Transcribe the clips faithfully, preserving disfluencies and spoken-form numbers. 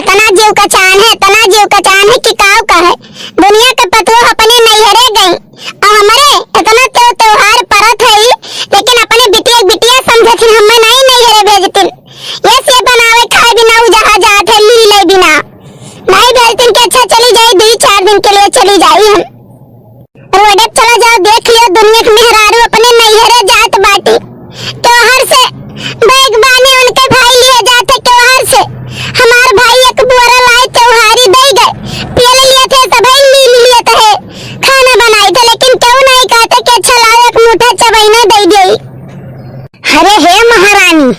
तना जीव का चान है, तना जीव का चान है कि काव का है। दुनिया के पतोह अपने नैहरे गई, अब हमरे इतना त्यों-, त्योहार परत है, लेकिन अपने बिटिया, बिटिया समझथिन, हमें नहीं नैहरे भेजतिन। ये से बनावे खाए बिना उ जहाँ जात है, ली ले बिना। नहीं भेजतिन कि अच्छा चली जाई, दुई चार दिन के लिए चली जाई हम। रोडे चला जाओ, देख लियो, दुनिया के मेहरारू अपने नैहरे जात बाटी। त्योहार से बैग बाने उनके भाई लिए जाते त्योहार से। हमार भाई एक बोरा लाए, त्योहारी दे गए। पेल लिए थे, सभई मिल लिए थे, खाना बनाए थे, लेकिन क्यों नहीं कहते कि अच्छा लाओ, एक मुट्ठा चबैना दे दे। अरे हे महारानी,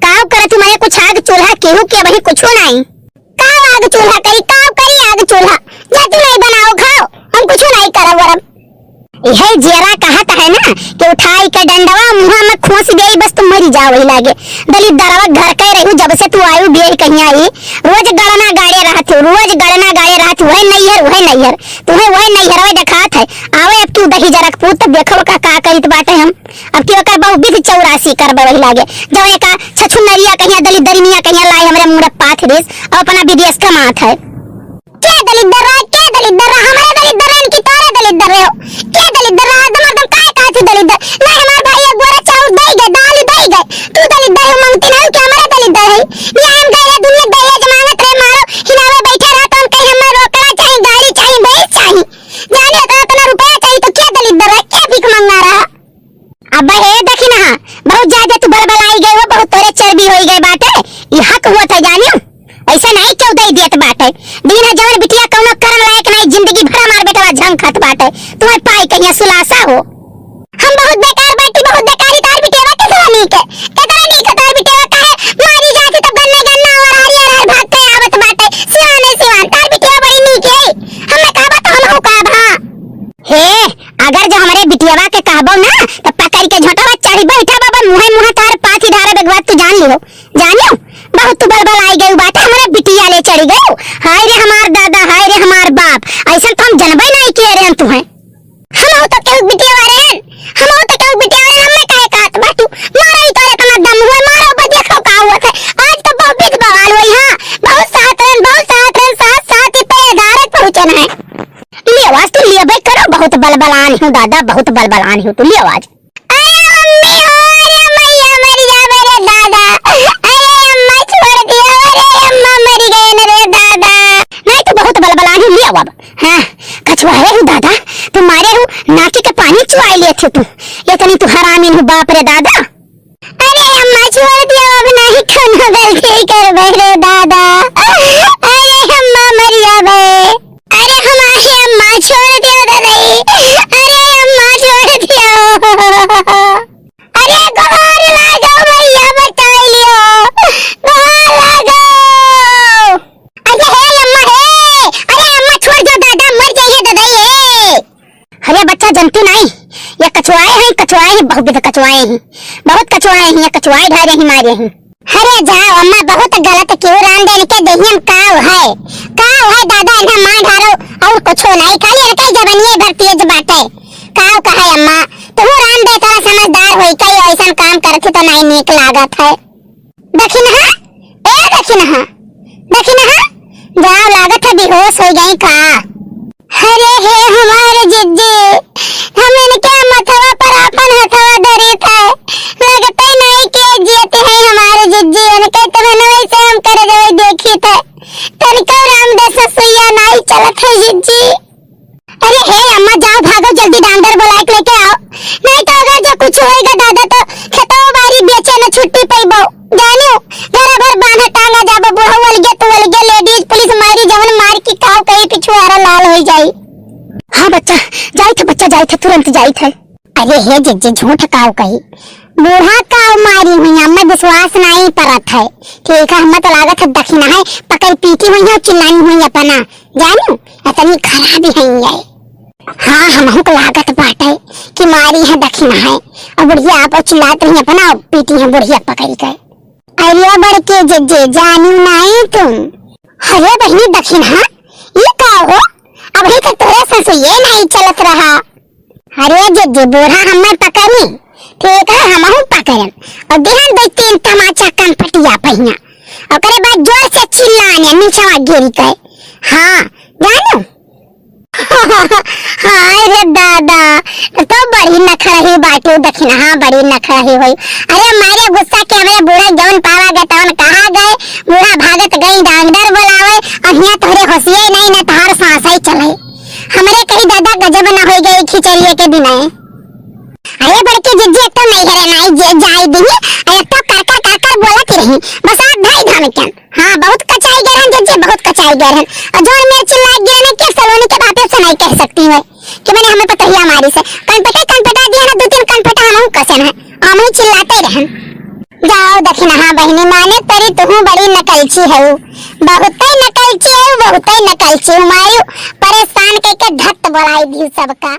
का करत तुम्हारे कुछ आग चूल्हा केहू के अबही कुछो नहीं। का आग चूल्हा करी, का करी आग चूल्हा? जा तू नहीं बनाओ, खाओ, हम कुछ नहीं करब वरब। यही जियरा कहत है ना कि उठाई के डंडवा मुँह में खोस देई, बस तू मरी जाओ वही लागे। दलिद्दरवा घर के रहू, जब से तू आयु बियही कहीं आई, रोज गड़ना गाड़े रहत हो, रोज गड़ना गाड़े रहत हो, वही नैहर, वही नैहर, तुम्हें वही नैहरवा देखात है। आवे अब तू दही जरक पूत, तब देखो का, का करित बाटे हम। अब की ओकर बहुबिध चौरासी करबे वही लागे। जब एका छछुनरिया कहिया दलिद्दरिनिया कहिया लाई हमरे मुँह पाथ दिस, और अपना विदेश कमात है। के दलिद्दर रहा, के दलिद्दर रहा, हमरे दलिद्दर रहे कि तोरे दलिद्दर रहे हो? के दलिद्दर रहा? हरदम, हरदम काहे कहत हो दलिद्दर? नहीं, हमार भाई एक बोरा चाउर दे गए, दाल दे गए, तू दलिद्दर हो, मंगती नहीं कि हमरे दलिद्दर है। ये हम गए दुनिया दहेज मांगत रहे, मारो, हिलावे बैठे रहा, तो हम कहीं हमें रोकड़ा चाही, गाड़ी चाही, भैंस चाही, जाने इतना, इतना रुपया चाही, तो के दलिद्दर रहा, के भीख मंगा रहा? अब हे दखिनहा, बहुत ज्यादा तू बलबलाई गए हो, बहुत तोरे चर्बी होई गए बाटे। ई हक हुआ था जानियो, ऐसा नहीं क्यों दे दियत बाटे। दीन है जवन बिटिया कौनो करम लायक नहीं, जिंदगी भर हमार बेटवा झंखत बाटे, तुम्हें पाई कहिया सुलासा हो। हम बहुत बेकार बाटी, बहुत बेकारी तार बिटिया के सवा नीक है। केतना नीक तार बिटिया काहे मारी जाती तब गन्ने गन्ना और हरियर हर भाग के आवत बाटे। सिवान है सिवान, तार बिटिया बड़ी नीक है। हमें कहबा तो हम हो कहब, हाँ। हे, अगर जो हमरे बिटियवा के कहबो ना, त पकड़ के झोंटवा चढ़ी बैठा बाबा, मुँहे मुँहे तार पाथी ढारे बेगवा तू जान लिहो, जानियो, बहुत तू बलबलाई गई बाटे, हमरे बिटिया ले चढ़ी गई। हाय रे हमार दादा, हाय रे हमार बाप, ऐसा तो हम जनबे नहीं किए रे तुहें। हम हो तो केहू बिटिया वाले हैं, हम हो तो केहू बिटिया वाले, हमें काहे कहत बा तू? मारो ही तोरे कमर दम हुए, मारो बा देखो का हुआ थे। आज तो बहुत बिच बवाल हुई, हाँ, बहुत साथ रहन, बहुत साथ रहन, साथ साथ ही तेरे अदालत पहुँचन है। ले आवाज तू लिया भाई करो, बहुत बलबलान हूँ दादा, बहुत बलबलान हूँ तू, लिया आवाज। अरे मम्मी हो, अरे मैया मर जाबे रे दादा, अरे अम्मा छोड़ दियो, अरे अम्मा मर गए न रे दादा। नहीं तू बहुत बलबलान हूँ, लिया अब। हाँ, कछुआए हूँ दादा, तू मारे हूँ, नाकी के पानी चुआई लिए थे तू, इतनी तू हरामी हूँ बाप रे दादा। अरे अम्मा छोड़ दियो, अब नहीं कौनो गलती करबे रे दादा, अरे अम्मा मर जाबे। अरे हमारे अम्मा छोड़ दियो दादाई, अरे अम्मा छोड़ दियो। अरे गोहार लागो भैया बचाई लियो, गोहार लागो। अरे हे अम्मा हे, अरे अम्मा छोड़ दियो दादा, मर जाइए दादाई हे। अरे बच्चा जनती नहीं, ये कछुआए हैं, कछुआए हैं, बहुत कछुआए हैं, बहुत कछुआए हैं, ये कछुआए ढारे ही मारे हैं। अरे जाओ अम्मा, बहुत गलत क्यों राम देन के देहियम काव है, काव है दादा, इन्हें मार डालो और कुछो नहीं, खाली इनके जबनिए भर तेज बाटे। काव कहे अम्मा, तू राम दे तोरा समझदार होई कई ऐसन काम करत तो नहीं नीक लागत है। दखिनहा, ए दखिनहा, दखिनहा, जाओ लागत है बेहोश हो गई का। अरे हे हमार जिज्जी, हम इनके मथवा पर आपन हथवा धरी थे, लगते नहीं के जियते हैं हमार जिज्जी, इनके तमनवे से हम कर देवे देखी थे, तनिको रामदास सुइया नहीं चलत है जिज्जी। अरे हे अम्मा, जाओ भागो, जल्दी डांगर बुलाए के लेके आओ, नहीं तो अगर जो कुछ होएगा दादा तो खेतवा बारी बेचे न छुट्टी पैबो। जानियो, घर भर बांधा टांगा जाबो, बुढ़ऊ अलगे, तू अलगे, लेडीज पुलिस मारी, जवन मार की काव कही पिछुआरा लाल होई जाई। हाँ बच्चा, जाई थे बच्चा, जाई थे, तुरंत जाई थे। अरे हे जिज्जी, झूठ काव कही, बूढ़ा काव मारी हुई, हमें विश्वास नहीं परत है। ठीक है, हमें तो लागत है दखिनहा है, पकड़ पीटी हुई है, चिल्लाई हुई अपना, जानियो, इतनी खराब है ये। हाँ, हमहू के लागत बाटे कि मारी है दखिनहा है, और बुढ़िया आप चिल्लात रही अपना, पीटी है बुढ़िया पकड़ के। अरे बड़के जिज्जी, जानियो नहीं तुम। अरे बहिनी दखिनहा, ये का हो? अबही तक तोरे ससुइये नहीं चलत रहा। अरे जिज्जी, बूढ़ा हमें पकड़ी, ठीक है, हमहू पकड़न और दिहन दे तीन तमाचा कनपटिया पहिया। ओकरे बाद जोर से चिल्लाने, नीचवा गिर गए। हाँ, जानू? हाय रे दादा, तो बड़ी नखरही बाटू दखिनहा, बड़ी नखरही होई। अरे मारे गुस्सा के हमरे बूढ़ा जौन पावा गए तौन कहा गए, बूढ़ा भागत गई डॉक्टर बोलावे, और हियां तोहरे होशिये नहीं न तोहार सांसई चले। हमरे कही दादा गजब न होई गई खिचड़िए के बिना। अरे बड़की जिज्जी, एक तो नैहरे नाई जे जाई दी, अरे एक तो कर कर कर कर बोलत रही, बस आप धाई धान के। हाँ, बहुत कचाई गए रहन जिज्जी, बहुत कचाई गए रहन। और जोर में चिल्ला गए रहन कि सलोनी के बापे से नहीं कह सकती है कि मैंने हमें पतहिया मारी से। कनपटे कनपटा दिया ना, दो तीन कनपटा हम कसे ना, हम ही चिल्लाते रहन। जाओ दखिनहा बहिनी, माने तरी तुहू बड़ी नकलची है, बहुते नकलची है, बहुते नकलची हमारी, परेशान करके धत बोलाई दी सबका।